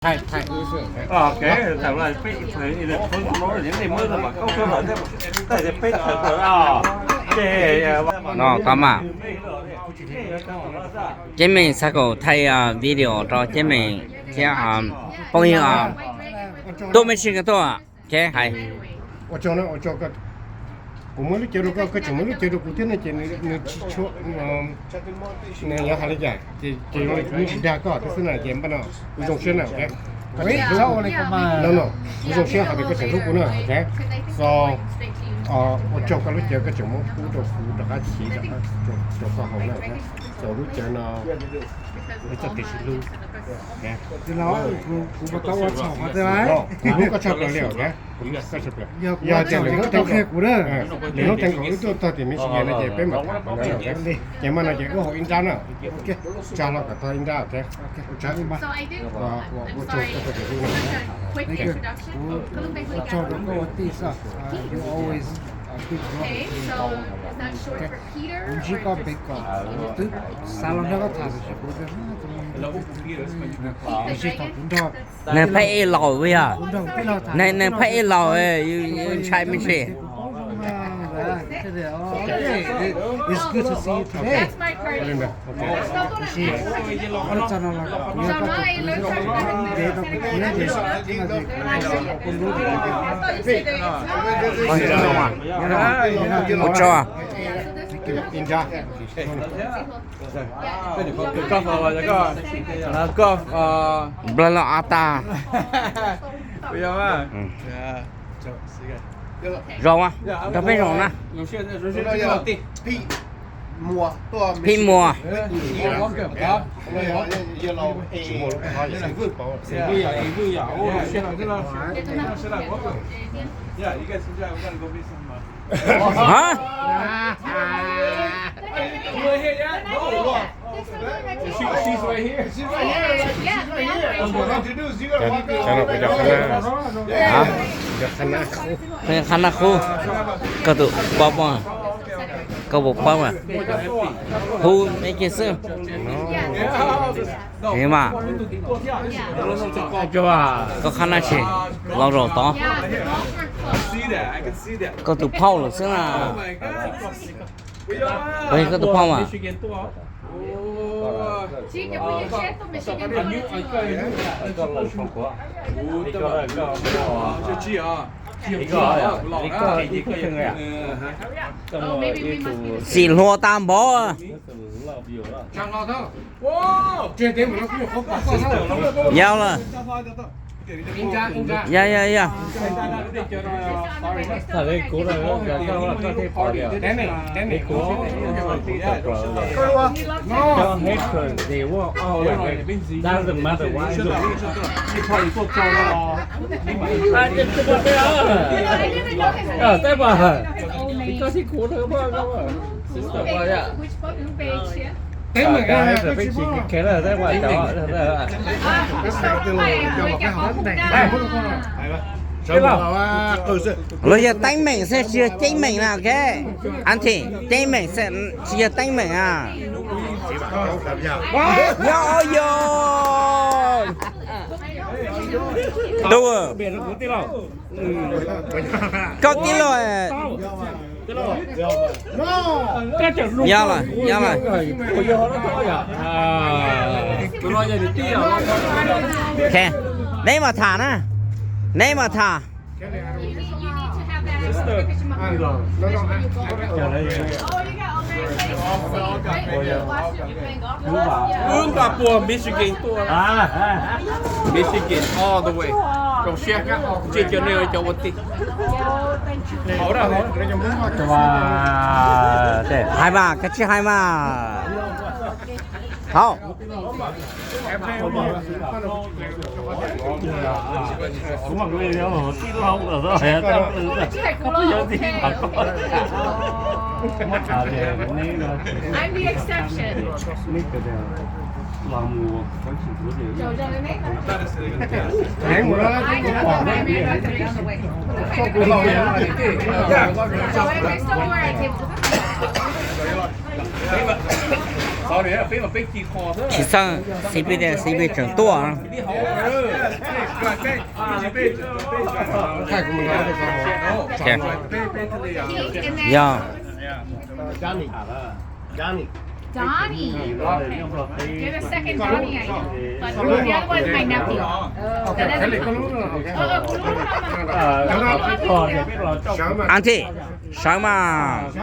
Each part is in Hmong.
Thaij, thaij. Ok, thaum no peb, no muab mas kaub suab los, tej peb thaum no. No tau mas. Ceeb Meem xav kom thaij video rau Ceeb Meem thiab phooj ywg tuaj Michigan tuaj, ok hais. Ua tsaug, ua tsaug, kuv muab lub cawv rau koj, koj tseem muab lub cawv rau kuv thiab no ces nws tsis tshua, nws yuav hais li cas ces, ces zoo li kuv tsis dag koj thiab xwb na ces npaj no kuv zoo siab na, ok. No no, kuv zoo siab hais tias koj tseem hlub kuv na, ok. So, ua tsaug koj lub cawv koj tseem muab pub rau kuv rov qab chiv rau koj haus na, ok. So lub cawv no, txoj kev sib hlub. Kuv hlub koj tshaj plaws li, ok. Yog tias lwm hnub teev, lwm hnub teev nkaus wb tuaj txog tim Michigan no ces peb mam tham qhov no, ces mas no ces wb haus ib nrab na. Tsa hlo kom tag ib nrab, ok. Ua tsaug rau koj ua tij xwb, you always a good brother to me. Kuv ntsib koj pem kom kuv twb xav los nrog koj tham tiam sis kuv tias, tab sis thaum kuv nrog, nws pheej ej laus yog, nws pheej ej laus, yus ntshai me ntsis. It's good to see you today. Tab sis, ua tsaug no los kuv yog koj tus kwv, ntev rau kuv thiab ces, no ces kuv hlub tiag tiag. Ua tsaug. Koj, koj, nplog los av tas. Zoo, nrog peb zoo na. Phij Muas. Hov? Cov no kuv cov qhab nab, cov qhab nab qub. Koj tus paub, koj puas paub mas? Hu me kiag xwb. Mas, koj qhab nab tsis los zaum tod. Koj tus phauj lawm xwb na. Koj tus phauj mas. Xim hluas tas npaum. Yog lawm. Yog, yog, yog. Los yog teeb meem xwb tsis yog ceeb meem na, ok. Anti, ceeb meem xwb tsis yog teeb meem a. Yog, yog. Tus, koj tij laug. Yog lawm, yog lawm. Ok, neb mam tham na, neb mam tham. Wb nqa puag Michigan tuaj, Michigan all the way. Zoo siab, ntsib cov nej cov ua tij. Hais mas, koj tsis hais mas. Hauv. Tsis txawj, C P tias C P tseem tuaj. Yog. Johnny. Johnny. You're the second Johnny I know. But the other one is my nephew. Auntie, sawv mas.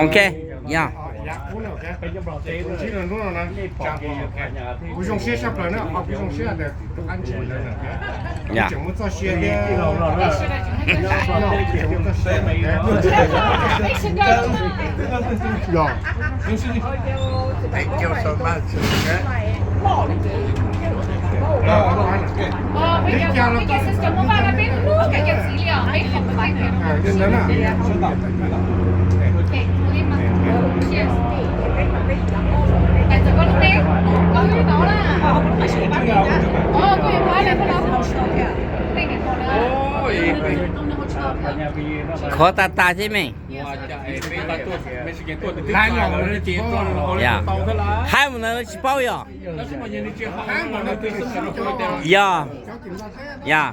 Ok, yog. Kuv zoo siab tshaj plaws na, kuv zoo siab tias tus kab ntsig lawm na. Yog. Tseem muaj txoj sia thiab. Yog. Thank you so much. Khov tas tas thiab me. Haib mus ntawd tsis paub yog. Yog. Yog.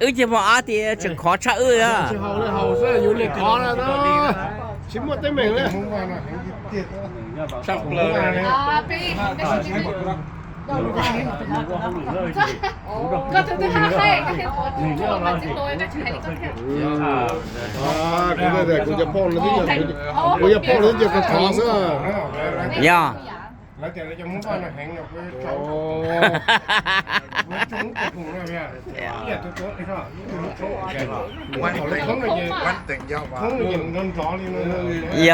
Wb ces hmo ab tias tseem khov tshaj wb. Kuv cov poj no, kuv cov poj no twb cia kuv khov xwb. Yog. Yog.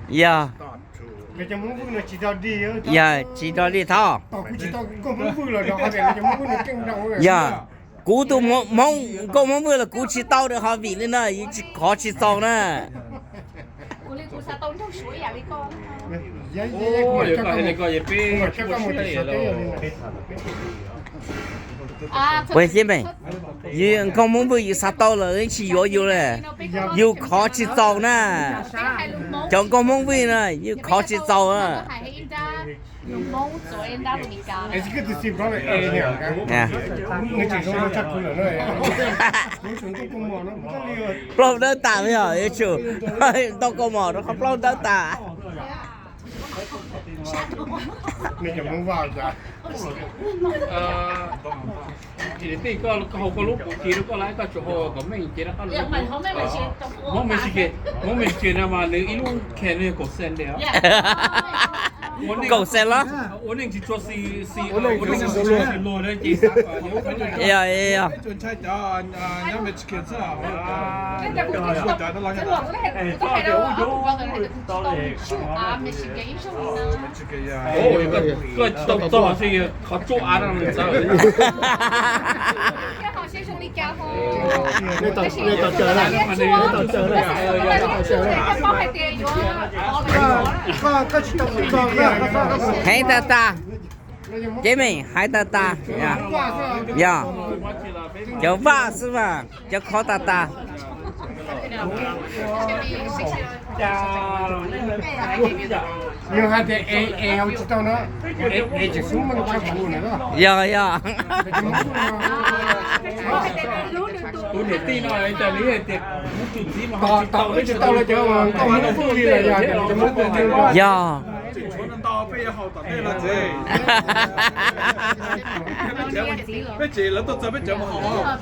Yog. Yog tsis rov li thaub. Yog kuv tus Hmoob, nkauj Hmoob Vwj los kuv tsis tau rau ho vim li no yus tsis khov tsis txaus na. Puas thiab me, yus nkauj Hmoob Vwj yus xav tau lawm tsis yuav yus li. Yus khov tsis txaus na. Cov nkauj Hmoob Vwj na yus khov tsis txaus na. Plaub dawb tas yog yuav tsum ntau kaus mom rau qhov plaub dawb tas. Kaum xees los? Yog, yog. Koj tsis tau txog xwb, qhov tsuj av no txawv. Heev tag tas. Ces me hais tag tas. Yog, cov vaj xwb mas cov khov tag tas. Yog, yog. Yog.